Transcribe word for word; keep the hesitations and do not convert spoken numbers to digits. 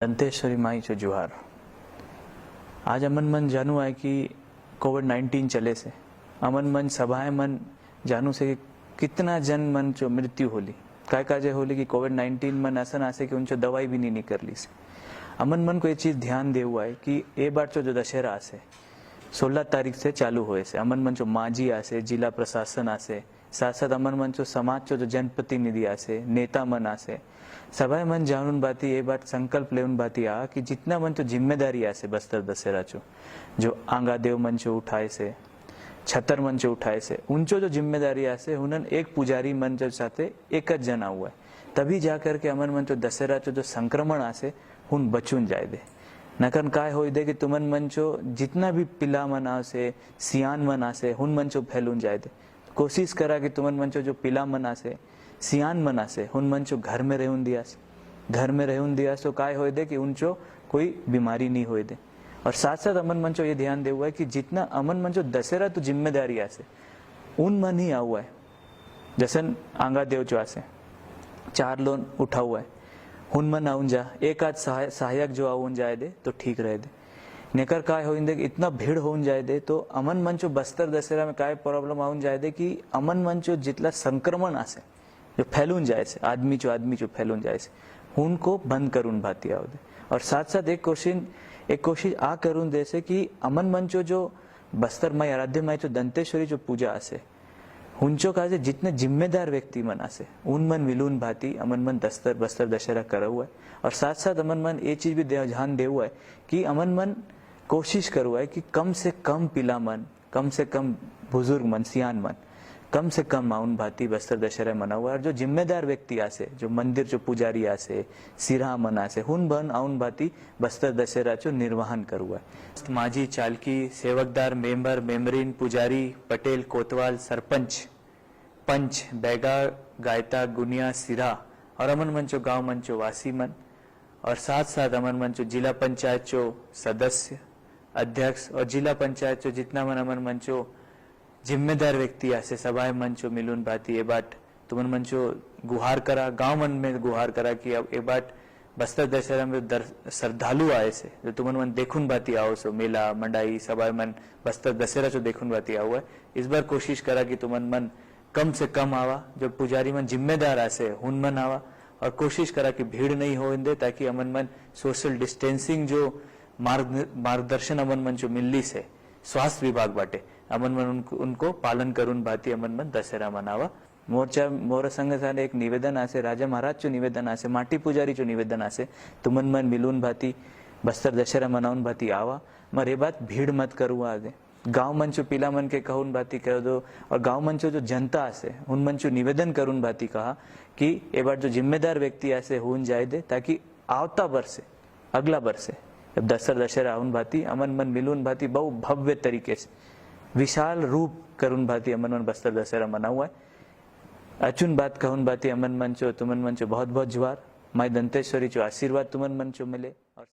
दंतेश्वरी माई चो जुहार। आज अमन मन जानू आय कि कोविड नाइन्टीन चले से अमन मन सभाए मन जानू से कि कितना जन मन चो मृत्यु होली। काय काजे होली कि कोविड नाइन्टीन मन असन आसे कि उन चो दवाई भी नहीं निकरली से। अमन मन को ये चीज ध्यान देवु आय कि ए बार चो जो दशहरा आसे सोलह तारीख से चालू होए से अमन मन चो माजी आसे, जिला प्रशासन आसे, साथ साथ अमन मन चो समाज चो जो जनप्रतिनिधि आसे, नेता मन आसे, सभाए मन जानुन भांति ए बात संकल्प लेउन भांति आ कि जितना मन चो जिम्मेदारी आसे बस्तर दशहरा चो, जो आंगा देव मन चो उठाए से, छतर मन चो उठाए से, उन चो जो जिम्मेदारी आसे, हुनन एक पुजारी मन चो साथे एकच जन आउआय। तभी जा करके अमन मन चो दशहरा चो जो संक्रमण आसे, हुन बचुन जाए दे। नकन काय होई दे कि तुमन मन चो जितना भी पिला मन आसे, सियान मन आसे, हुन मन चो फैलुन जाए दे। कोशिश करा कि तुमन मन चो जो पिला मन आसे, सियान मन आसे, हुन मन चो घर में रहून दियास। घर में रहून दियास तो काय होए दे कि उन चो कोई बीमारी नहीं होए दे। और साथ साथ अमन मन चो ये ध्यान देवु आय कि जितना अमन मन चो दशहरा तो जिम्मेदारी आसे, उन मन ही आउआय। जसन आंगा देव चो आसे, चार लोन उठाउआय, हुन मन आउन जा, एक आध सहाय-, सहायक जो आउन जाए दे तो ठीक रहे दे। नेकर काय होइन दे, इतना भीड़ होउन जाए दे, तो अमन मन चो बस्तर दशहरा में काय problem आउन जाए दे कि अमन मन चो जितला संक्रमण आसे, जो फैलुन जाए से, आदमी चो आदमी चो फैलुन जाए से, उनको बंद करुन भांति आव दे। और साथ साथ एक कोशिश, एक कोशिश आ करुन दे से कि अमन मन चो जो बस्तर माई, आराध्य माई चो दंतेश्वरी चो पूजा आसे, हुन चो काजे जितने जिम्मेदार व्यक्ति मन आसे, उन मन मिलुन भांति अमन मन दस्तर बस्तर दशहरा करउआय। और साथ साथ अमन मन ये चीज भी दे-, ध्यान देवु आय कि अमन मन कोशिश करु आय कि कम से कम पिला मन, कम से कम बुजुर्ग मन, सियान मन, कम से कम आउन भांति बस्तर दशहरा मनाउआय। और जो जिम्मेदार व्यक्ति आसे, जो मंदिर चो पुजारी आसे, सिरहा मन आसे, हुन बन आउन भांति बस्तर दशहरा चो निर्वहन करुआय। माजी, चालकी, सेवकदार, मेंबर, मेंबरिन, पुजारी, पटेल, कोतवाल, सरपंच, पंच, बैगा, गायता, गुनिया, सिरहा और अमन मन चो गांव मन चो वासी मन और साथ साथ अमन मन चो जिला पंचायत चो सदस्य, अध्यक्ष और जिला पंचायत चो जितना मन अमन मन चो जिम्मेदार व्यक्ति आसे, सभाए मन चो मिलुन भांति ए बाट तुमन मन चो गुहार करा, गांव मन में गुहार करा कि अब ए बाट बस्तर दशहरा में दर-, श्रद्धालु आए से, जो तुमन मन देखुन भांति आओ सो, मेला, मंडाई, सभाए मन बस्तर दशहरा चो देखुन भांति आउआय। इस बार कोशिश करा कि तुमन मन कम से कम आवा, जो पुजारी मन जिम्मेदार आसे, हुन मन आवा और कोशिश करा कि भीड़ नहीं होइन दे, ताकि अमन मन social distancing जो मार्ग-, मार्गदर्शन अमन मन चो मिलली से स्वास्थ्य विभाग बाटे, अमन मन उनको, उनको पालन करुन भांति अमन मन दशहरा मनावा। मोर चा-, मोर संगे साथ एक निवेदन आसे, राजा महाराज चो निवेदन आसे, माटी पुजारी चो निवेदन आसे, तुमन मन मिलुन भांति बस्तर दशहरा मनाउन भांति आवा, मर ए बात भीड़ मत करुआ आगे। गांव मन चो पिला मन के कहून भांति कह दो, और गांव मन चो जो जनता आसे, उन मन चो निवेदन करुन भांति कहा कि ए बार जो जिम्मेदार व्यक्ति आसे, हुन जाए दे, ताकि आवता बरसे, अगला बरसे, जब दस्तर दशहरा आउन भांति, अमन मन मिलुन भांति, बहु भव्य तरीके से, विशाल रूप करुन भांति, अमन मन बस्तर दशहरा मनाउआय। अचुन बात कहून भांति, अमन मन चो, तुमन मन चो बहुत बहुत जुहार। माई दंतेश्वरी चो आशीर्वाद तुमन मन चो मिले।